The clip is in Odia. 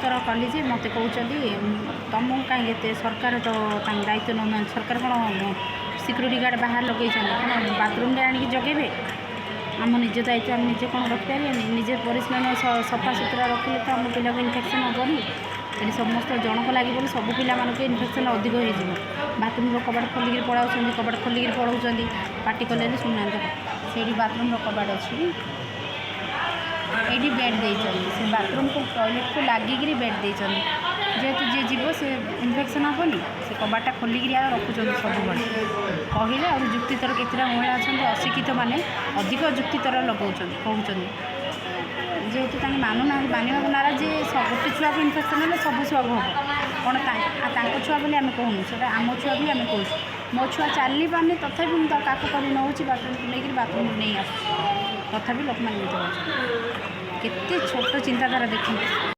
ଯୁକ୍ତିତର କଲି ଯେ ମୋତେ କହୁଛନ୍ତି, ତମକୁ କାହିଁକି ଏତେ? ସରକାର ତ ତାଙ୍କ ଦାୟିତ୍ୱ ନେଉନାହାନ୍ତି। ସରକାର କ'ଣ ସିକ୍ୟୁରିଟି ଗାର୍ଡ଼ ବାହାରେ ଲଗେଇଛନ୍ତି? କ'ଣ ବାଥରୁମ୍ରେ ଆଣିକି ଜଗେଇବେ? ଆମ ନିଜ ଦାୟିତ୍ୱ ଆମେ ନିଜେ କ'ଣ ରଖିପାରିବାନି? ନିଜେ ପରିଶ୍ରମ ସଫାସୁତୁରା ରଖିଲେ ତ ଆମ ପିଲାକୁ ଇନଫେକ୍ସନ୍ ହେବନି। ଏଠି ସମସ୍ତ ଜଣଙ୍କ ଲାଗି ବୋଲି ସବୁ ପିଲାମାନଙ୍କୁ ଇନଫେକ୍ସନ୍ ଅଧିକ ହେଇଯିବ। ବାଥରୁମ୍ର କବାଟ ଖୋଲିକିରି ପଳାଉଛନ୍ତି, କବାଟ ଖୋଲିକିରି ପଳାଉଛନ୍ତି। ପାଟି କଲେ ହେଲେ ଶୁଣୁନାହାନ୍ତି। ଦେଖ, ସେଇଠି ବାଥରୁମ୍ର କବାଟ ଅଛି। ଏଇଠି ବେଡ଼୍ ଦେଇଛନ୍ତି। ସେ ବାଥରୁମ୍କୁ, ଟଏଲେଟ୍କୁ ଲାଗିକିରି ବେଡ଼୍ ଦେଇଛନ୍ତି। ଯେହେତୁ ଯିଏ ଯିବ ସେ ଇନଫେକ୍ସନ୍ ହେବନି। ସେ କବାଟଟା ଖୋଲିକିରି ଆଉ ରଖୁଛନ୍ତି ସବୁବେଳେ। କହିଲେ ଆଉ ଯୁକ୍ତିତର, କେତେଟା ମହିଳା ଅଛନ୍ତି ଅଶିକ୍ଷିତ ମାନେ, ଅଧିକ ଯୁକ୍ତିତର ଲଗାଉଛନ୍ତି, କହୁଛନ୍ତି। ଯେହେତୁ ତାଙ୍କେ ମାନୁନାହାନ୍ତି, ମାନିବାକୁ ନାରାଜ ଯେ ଗୋଟେ ଛୁଆକୁ ଇନଫେକ୍ସନ୍ ହେଲେ ସବୁ ଛୁଆକୁ ହେବ। କ'ଣ ତାଙ୍କ ଛୁଆ ବୋଲି ଆମେ କହୁନୁ, ସେଇଟା ଆମ ଛୁଆ ବି ଆମେ କହୁଛୁ। ମୋ ଛୁଆ ଚାଲି ପାରୁନି, ତଥାପି ମୁଁ ତାକୁ କାଖ କରି ନେଉଛି, ବାଥରୁମ୍କୁ ନେଇକରି ବାଥରୁମ୍କୁ ନେଇ ଆସୁଛି। ତଥାପି ଲୋକମାନେ ଏମିତି କହୁଛନ୍ତି। କେତେ ଛୋଟ ଚିନ୍ତାଧାରା ଦେଖନ୍ତୁ।